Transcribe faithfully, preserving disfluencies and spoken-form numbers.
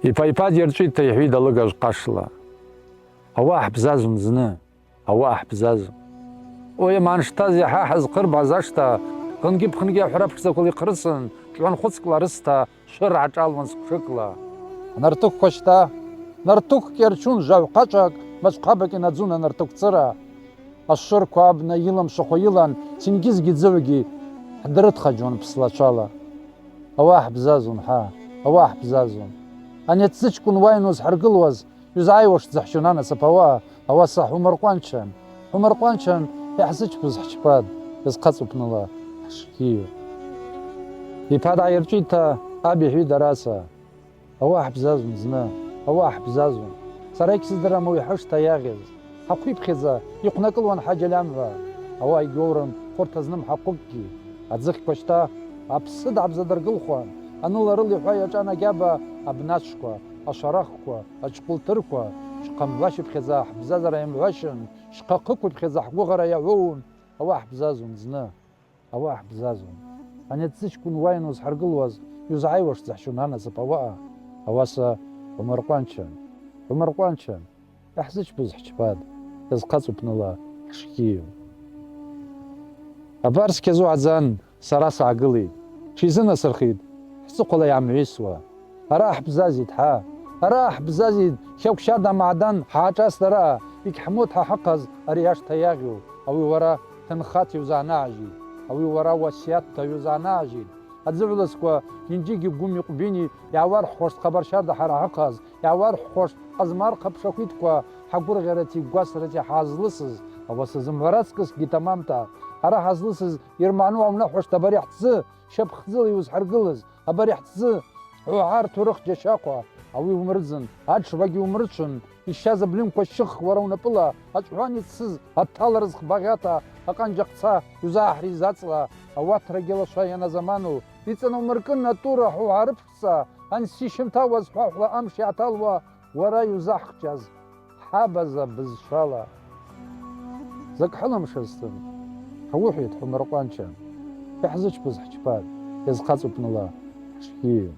Иԥа-иԥа дирҵәит, иҳәеит алыгажә ҟашла. Ауаа ҳбзазон зны, ауаа ҳбзазон. Уи аманшҭаз иаҳа ҳазхырбаз ашҭа, хынгьы-ԥхынгьы аҳәара ԥшӡақәала ихрысын, ҿҩанхәыцкла рысҭа шәыр аҿалуан сқәшыкла. Анартықәқәа шьҭа, нартықәк иарчун, жәаҩхаҵәак, мацәқәабак инаӡун анартықәҵыра. Ашырқәа абна иламшахо илан, сингьызгьы ӡыҩгьы ҳдрыдхаџьуан ԥслацәала. Ауаа ҳбзазон, ҳа, ауаа ҳбзазон. Ани аҭӡыҷкәын уа ианузҳаргылуаз, иузааиуашт зыҳәшьон анасыԥ ауаа, ауаса ҳумырҟәанчан, ҳумырҟәанчан, иаҳзычпыз ҳчпад, иазхаҵоу пныла ҳшқьиу. Иԥа дааирҵәиҭа, аб иҳәеит Дараса. Ауаа ҳбзазон зны, ауаа ҳбзазон. Сара егьсыздырам уи ҳашҭа иаӷьыз. Ҳақәиԥхьаӡа ихәнакылуан ҳаџьаль амҩа. Ауаа егьоурым хәырҭа зным ҳахәыкгьы. Аӡыхьқәа шьҭа аԥсы даҳбзадыргылхуан. Аныларыл иҳәа иаҿан агьаба абнацшқәа, ашарахқәа, аҿкәылҭырқәа. Шьха мҳәашьыԥхьаӡа ҳбзазара иамҳәашьан, шьха хықәыԥхьаӡа ҳгәыӷара иаҳәоун. Ауаа ҳбзазон зны. Ауаа ҳбзазон. Ани аҭӡыҷкәын уа ианузҳаргылуаз, иузааиуашт зыҳәшьон анасыԥ ауаа, ауаса умырҟәанчан, умырҟәанчан, иаҳзычпыз ҳчпад, иазхаҵоу пныла ҳшқьиу. Абар цқьа зуаӡан, сара саагылеит, ҽизынасырхеит, ҳҵыхәала иаамҩеисуа. Ара ҳбзазит, ҳа! Ара ҳбзазит, хьагәшьада маадан ҳааҿаст ара, егьҳмоуит ҳа ҳаҟаз ари ашҭа иаӷьу, ауи уара ҭынхаҭа иузаанажьит, ауи уара уасиаҭҭа иузаанажьит. Аӡыҩлазқәа Гьенџьигьи Гәыми Ҟәбини иаауарҳәхәашт хабаршьарда ҳара ҳаҟаз, иаауарҳәхәашт Ҟазмарха ԥшахәитқәа ҳагәырӷьарати гәасрати ҳаазлысыз, ауаса зымҳәар аҵкысгьы тамамта, ҳара ҳаазлысыз ирмааноу аунахәашт абар иаҳҭзы, шьапхӡыла иузҳаргылаз, абар иаҳҭзы, ҳәа ҳарҭ урых џьашьахәа, ауи умрыӡын, аҽвагьы умрыцәын, ишьаз аблинқәа шьых уара унапыла, аҵәҳәан ицыз, аҭалара зхбаӷьаҭа, аҟанџьахца, иузааҳриз аҵла, ауаҭрагьы лашәа ианазаману, иҵанаумыркын натура ҳәа уаарыԥшӡа, анс ишьымҭа уазҳәаҳәла амш иаҭалуа, уара иузаҳхьчаз, ҳабаза бызшала. Закә ҳылымшазтын, ҳуҳәеит ҳумырҟәанчан, иаҳзычпыз ҳчпар, иазхаҵоу пныла ҳшқьиу.